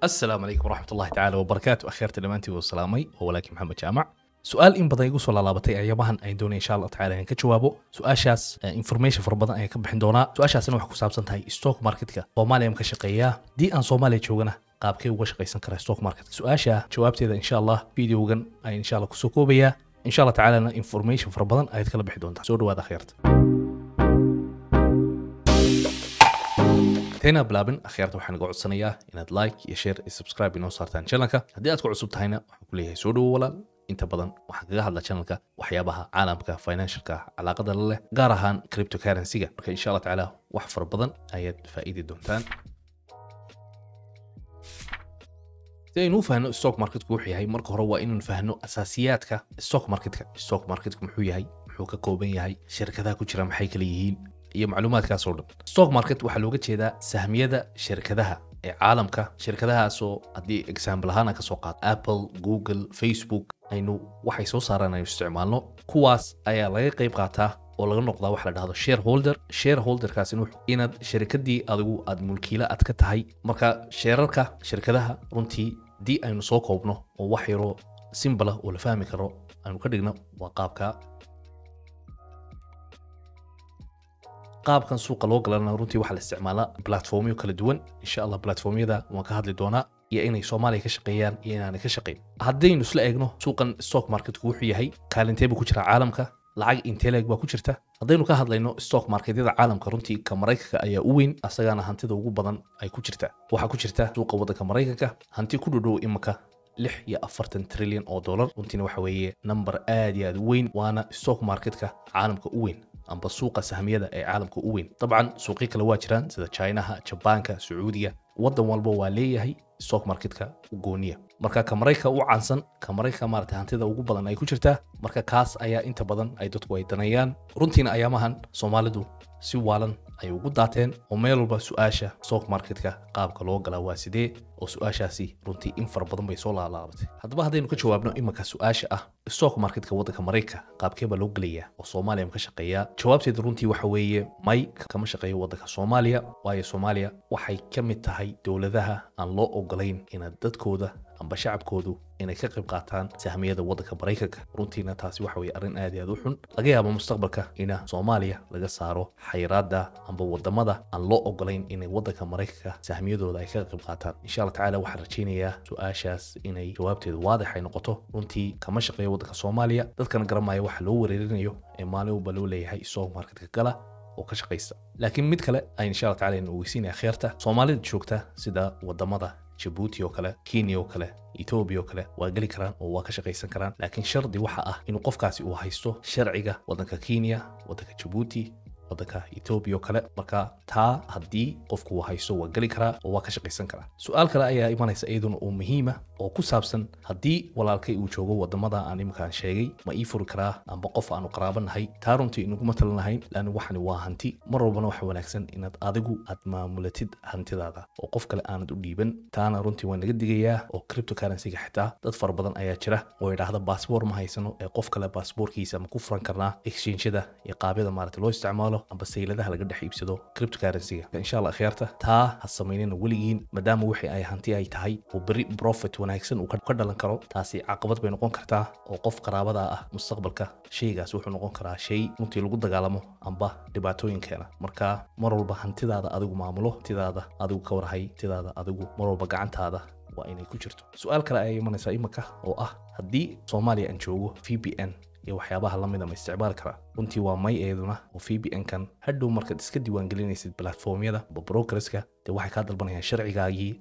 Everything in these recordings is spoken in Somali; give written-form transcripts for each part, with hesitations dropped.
Asalaamu calaykum waraxmat ullahi tacaala wabarakaatu. Akhyaarta dhammaantii wuu salaamay oo walaalkii Maxamed Jaamac. Su-aal in badan igu soo laalaabatay ayaamahan ayaan doonaya insha Allah tacaala inaan ka jawaabo su-aashaas. Information fara badan ayaan ka bixin doonaa. Su-aashaasina waxay ku saabsan tahay stock marketka Soomaaliya ma ka shaqeeyaa? Haddii aan Soomaaliya joogana, qaabkee uga shaqaysan karaa stock market? Su-aasha jawaabteeda insha Allah videogan ayaan insha Allah kusoo koobayaa. Insha Allah tacaalana information fara badan ayaad kala bixi doontaa. Soo dhawaada akhyaarta. Intayna bilaabin, akhyaarta, waxaan iga codsanayaa inaad like iyo share iyo subscribe inoo saartaan channelka. Haddii aad ku cusub tahayna, waxaan ku leeyahay soo dhawo walaal. Inta badan waxaan kaga hadlaa channelka waxyaabaha caalamka financialka calaaqada la leh, gaar ahaan cryptocurrency-ga. Marka insha Allah tacaala wax fara badan ayaad faa'iidi doontaan. Si aynu u fahno stock marketku wuxuu yahay, marka hore waa inaynu fahno asaasiyaadka stock marketka. Stock marketku muxuu yahay, muxuu ka kooban yahay, shirkadaha ku jira maxay kala yihiin iyo macluumaadkaas oo dhan. Stock market waxaa looga jeedaa sahmiyada shirkadaha ee caalamka, shirkadahaasoo haddii example ahaan aan kasoo qaado Apple, Google, Facebook, aynu waxay soo saaraan aynu isticmaalno, kuwaas ayaa laga qayb qaataa oo laga noqdaa waxa la dhahdo shareholder. Shareholderkaasina wuxuu inaad shirkadii adigu aad mulkiila aad ka tahay. Marka sheerarka shirkadaha runtii haddii aynu soo koobno oo wax yaroo simple ah oo la fahmi karo aynu ka dhigno, waa qaabka. Qaabkan suuqa loo galana runtii waxaa la isticmaalaa platformyo kala duwan. Insha Allah platformyada waan ka hadli doonaa iyo inay Soomaaliya ka shaqeeyaan iyo inaanay ka shaqeyn. Haddaynu isla eegno suuqan stock marketku wuxuu yahay, kaalintee buu ku jiraa caalamka, lacag intee leeg baa ku jirta? Haddaynu ka hadlayno stock marketyada caalamka, runtii ka Maraykanka ayaa u weyn, asagaana hantida ugu badan ay ku jirta. Waxaa ku jirta suuqa waddanka Maraykanka hanti ku dhodhow imika 46 trilyan oo dollar. Runtiina waxa weeye number aad iyo aad u weyn, waana stock marketka caalamka u weyn amba suuqa sahmiyada ee caalamka u weyn. Dabcan suuqyo kale waa jiraan sida Chinaha, Jabaanka, Sacuudiga. Waddan walba waa leeyahay stock marketka u gooniya. Marka ka Maraykanka u caansan, ka Maraykanka maarata hantida ugu badan ay ku jirtaa, marka kaas ayaa inta badan ay dadku ay daneeyaan. Runtiina ayaamahan Soomaalidu si waalan ay ugu daateen oo meel walba su-aasha stock marketka qaabka loo galaa waa sidee, oo su-aashaasi runtii in fara badan bay soo laalaabatay. Haddaba haddaynu ka jawaabno imanka su-aasha ah stock marketka waddanka Maraykanka qaabkee baa loo gelayaa oo Soomaaliya ma ka shaqeeyaa, jawaabteedu runtii waxa weeye may, kama shaqeeyo waddanka Soomaaliya. Waayo Soomaaliya waxay ka mid tahay dowladaha aan loo ogolayn inaad dadkooda amba shacabkoodu inay ka qayb qaataan sahmiyada waddanka Maraykanka. Runtiina taasi waxa weye arrin aad iyo aad u xun. Laga yaabo mustaqbalka ina Soomaaliya laga saaro xayiraada amba wadamada aan loo ogolayn inay waddanka Maraykanka sahmiyadooda ay kaga qayb qaataan. Insha Allah tacaala waxaan rajaynayaa su-aashaas inay jawaabteedu waadix ay noqoto. Runtii kama shaqeeyo waddanka Soomaaliya. Dadkana garanmaya waxa loo wareerinayo ee maalin walba loo leeyahay stock marketka gala oo ka shaqaysta. Laakiin mid kale ay insha Allah tacala aynu ogeysiinaya kheerta Soomaalida joogta sida wadamada Jabuuti oo kale, Kenya oo kale, Etoobiya oo kale, waa geli karaan oo waa ka shaqaysan karaan, laakiin shardi waxa ah inuu qofkaasi uu haysto sharciga waddanka Kenya, waddanka Jabuuti, waddanka Etoobiya oo kale. Marka taa haddii qofku uu haysto, waa geli karaa oo waa ka shaqaysan karaa. Su-aal kale ayaa imanaysa iyaduna oo muhiima oo ku saabsan: haddii walaalkay uu joogo wadamada aan iminkaan sheegay, ma ii furi karaa amba qof aanu qaraabanahay? Taa runtii inaguma talanahayn, laanna waxani waa hanti. Mar walbana waxa wanaagsan inaad adigu aad maamulatid hantidaada oo qof kale aanad u dhiiban. Taana runtii waan naga digayaa. Oo cryptocurrency-ga xitaa dad fara badan ayaa jira oo idhaahda baasboor ma haysano ee qof kale baasboorkiisa ma ku furan karnaa exchange-yada iyo qaabyada maarata loo isticmaalo amba sayladaha laga dhex iibsado cryptocurrency-ga? Insha Allah akhyaarta, taa ha samaynina weligiin, maadaama wixii ay hanti ay tahay oo berri profit wanaagsan uu ka dhalan karo. Taasi caqabad bay noqon kartaa oo qof qaraabada ah mustaqbalka shaygaas wuxuu noqon karaa shay runtii lagu dagaalamo amba dhibaatooyin keena. Marka mar walba hantidaada adigu maamulo, hantidaada adigu ka warhay, hantidaada adigu mar walba gacantaada waa inay ku jirto. Su-aal kale ayay imanaysaa imika oo ah: haddii Soomaaliya aan joogo, VPN iyo waxyaabaha lamida ma isticmaali karaa? Runtii waa may eeduna. Oo VPN kan hadhow markaad iska diiwaangelinaysid platformyada amba brokerska, dee waxay kaa dalbanayaan sharcigaagii,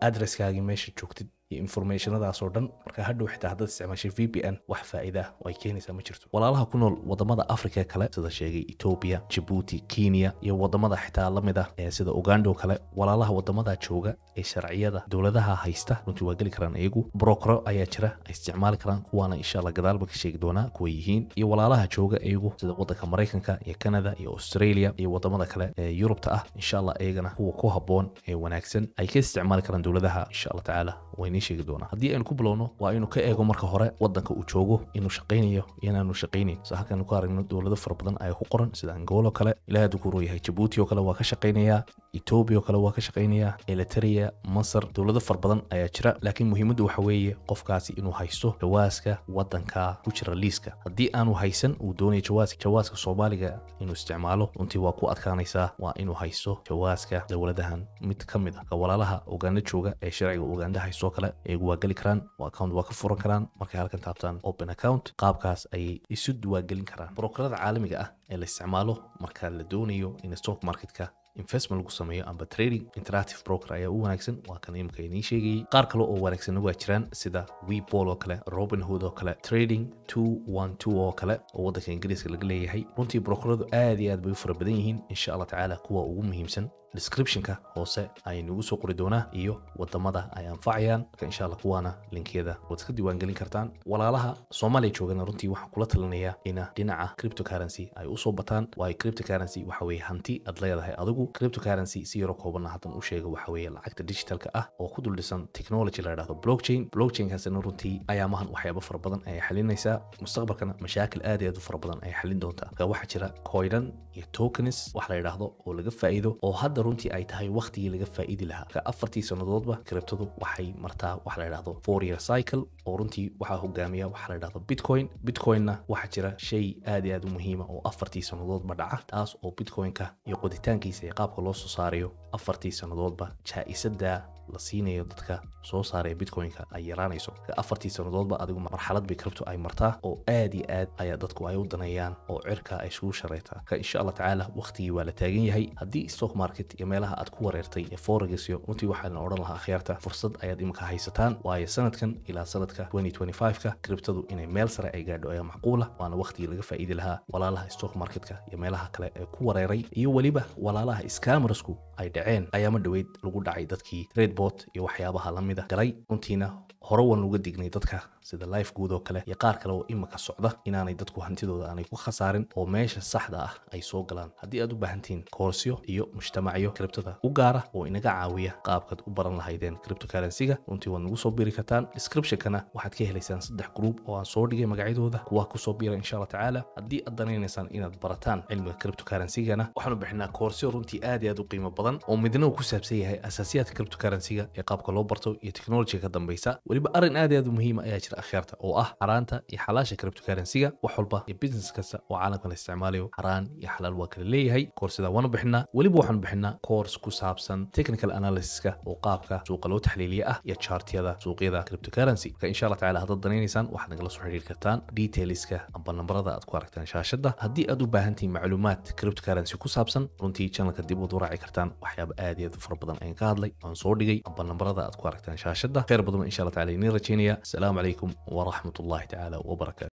addresskaagii, meesha joogtid iyo informationadaas oo dhan. Marka hadhow xitaa haddaad isticmaashay VPN, wax faa'iida oo ay keenaysaa ma jirto. Walaalaha ku nool wadamada Africa kale, sida sheegay Ethiopia, Djibouti, Kenya iyo wadamada xitaa lamid ah ee sida Uganda oo kale, walaalaha wadamada jooga ee sharciyada dowladaha haysta runtii waa geli karaan iyagu. Brokero ayaa jira ay isticmaali karaan, kuwaana insha Allah gadaalba ka sheegi doonaa kuwa yihiin. Iyo walaalaha jooga iyagu sida wadanka Maraykanka iyo Canada iyo Australia iyo wadamada kale ee Yurubta ah, insha Allah iyagana kuwa ku habboon ee wanaagsan ay ka isticmaali karaan dowladaha, insha Allah tacaala waa inii sheegi doonaa. Haddii aynu ku bilowno, waa inuu ka eego marka hore wadanka uu joogo inuu shaqaynayo iyo inaanu shaqaynayn. So halkan ku aragno dowlado fara badan ayaa ku qoran, sida Angola oo kale, ilahay hadduu ku yahay, Jabuuti oo kale waa ka shaqaynayaa. Ethiopia oo kale waa ka shaqeynayaa, Eritrea, Masar, dowlado fara badan ayaa jira. Laakiin muhiimaddu waxa weeye qofkaasi inuu haysto jawaaska wadanka ku jira liiska. Haddii aanu haysan, uu doonayo jawaaska Soomaaliga inuu isticmaalo, runtii waa ku adkaanaysaa. Waa inuu haysto jawaaska dowladahan mid ka mid ah. Ka walaalaha Uganda jooga ee sharciga Uganda haysto kale, iyagu waa geli karaan, waa account waa ka furan karaan. Markay halkan taabtaan open account, qaabkaas ayay isu diiwaangelin karaan. Brokerada caalamiga ah ee la isticmaalo marka la doonayo in stock marketka investment lagu sameeyo amba trading, Interactive Broker ayaa u wanaagsan, waa kan imika idiin sheegayay. Qaar kale oo wanaagsanna waa jiraan, sida Webull oo kale, Robinhood oo kale, Trading 212 oo kale oo waddanka Ingiriiska laga leeyahay. Runtii brokeradu aad iyo aad bay u fara badan yihiin. Insha Allah tacaala kuwa ugu muhiimsan descriptionka hoose ayaynu ugu soo qori doonaa iyo wadamada ay anfacayaan. Marka insha Allah kuwaana linkiyada waad iska diiwaangelin kartaan. Walaalaha Soomaaliya joogana runtii waxaan kula talinayaa ina dhinaca cryptocurrency ay usoo bataan, waayo cryptocurrency waxa weeye hanti aad leedahay adigu. Cryptocurrency si yaro koobanna haddan u sheego, waxa weeye lacagta digitalka ah oo ku dul dhisan technology la yidhahdo blockchain. Blockchainkaasina runtii ayaamahan waxyaabo fara badan ayay xalinaysaa, mustaqbalkana mashaakil aad iyo aad u fara badan ayay xalin doontaa. Marka waxaa jira coinan iyo tokens wax la yidhaahdo oo laga faa'iido, oo hadda runtii ay tahay waqtigii laga faa'iidi lahaa. Marka 4tii sannadoodba cryptadu waxay martaa wax la yidhaahdo 4 year cycle, oo runtii waxaa hogaamiya waxa la yidhahdo Bitcoin. Bitcoinna waxaa jira shay aad iyo aad u muhiima oo 4tii sannadoodba dhaca, taas oo Bitcoinka iyo qoditaankiisa iyo qaabka loo soo saarayo 4tii sannadoodba jaa-isada la siinayo dadka soo saaraya Bitcoinka ay yaraanayso. Marka 4tii sannadoodba adigu marxalad bay crypto ay martaa oo aad iyo aad ayaa dadku ay u daneeyaan oo cirka ay isugu shareertaa. Marka insha Allah tacaala waqtigii waa la taagan yahay. Haddii stock market iyo meelaha aad ku wareertay ee forex iyo, runtii waxaan odhan lahaa akhyaarta, fursad ayaad imika haysataan, waayo sanadkan ilaa sanadka 2025ka cryptadu inay meel sare ay gaadho ayaa macquula, waana waqtigii laga faa'iidi lahaa. Walaalaha stock marketka iyo meelaha kale ee ku wareeray iyo weliba walaalaha scammersku ay dhaceen, ayaama dhoweyd lagu dhacay dadkii tradebot iyo waxyaabaha lamida galay. Runtiina hore waan uga dignay dadka sida Life Good oo kale iyo qaar kale oo imika socda inaanay dadku hantidooda aanay ku khasaarin oo meesha saxda ah ay soo galaan. Haddii aad u baahantihiin koorsyo iyo mujtamacyo cryptada u gaara oo inaga caawiya qaabkaad u baran lahaydeen cryptocurrency-ga, runtii waad nagu soo biri kartaan. Descriptionkana waxaad ka helaysaan 3 group oo aan soo dhigay magacyadooda, kuwa kusoo biira insha Allah tacaala. Haddii aad danaynaysaan inaad barataan cilmiga cryptocurrency-gana, waxaanu bixinaa koorsyo runtii aad iyo aad u qiimo badan, oo midna uu ku saabsan yahay asaasiyaadka cryptocurrency-ga ee qaabka loo barto iyo technology ka dambeysa. Weliba arrin aad iyo aad u muhiima ayaa jira akhyaarta, oo ah xaraanta iyo xalaasha cryptocurrency-ga. Wax walba iyo business kasta oo caalamka la isticmaalayo xaraan iyo xalaal waa kala leeyahay. Koorsida waanu bixinaa. Weliba waxaanu bixinaa course ku saabsan technical analysiska oo qaabka suuqa loo taxliiliye ah iyo chartyada suuqyada cryptocurrency. Marka insha Allah tacaala haddaad danaynaysaan, waxaad nagala soo xiriiri kartaan detailska amba nambarada aad ku aragtaan shaashadda. Haddii aad u baahan tihiin macluumaad cryptocurrency ku saabsan, runtii channelka dib uad u raaci kartaan, waxyaaba aad iyo aad u fara badan ayaan ka hadlay aan soo dhigay, amba nambarada aad ku aragtaan shaashadda. Khayr badan insha Allah tacaala idiin rajaynaya. Asalaamu calaykum waraxmat ullahi tacaala wabarakaatu.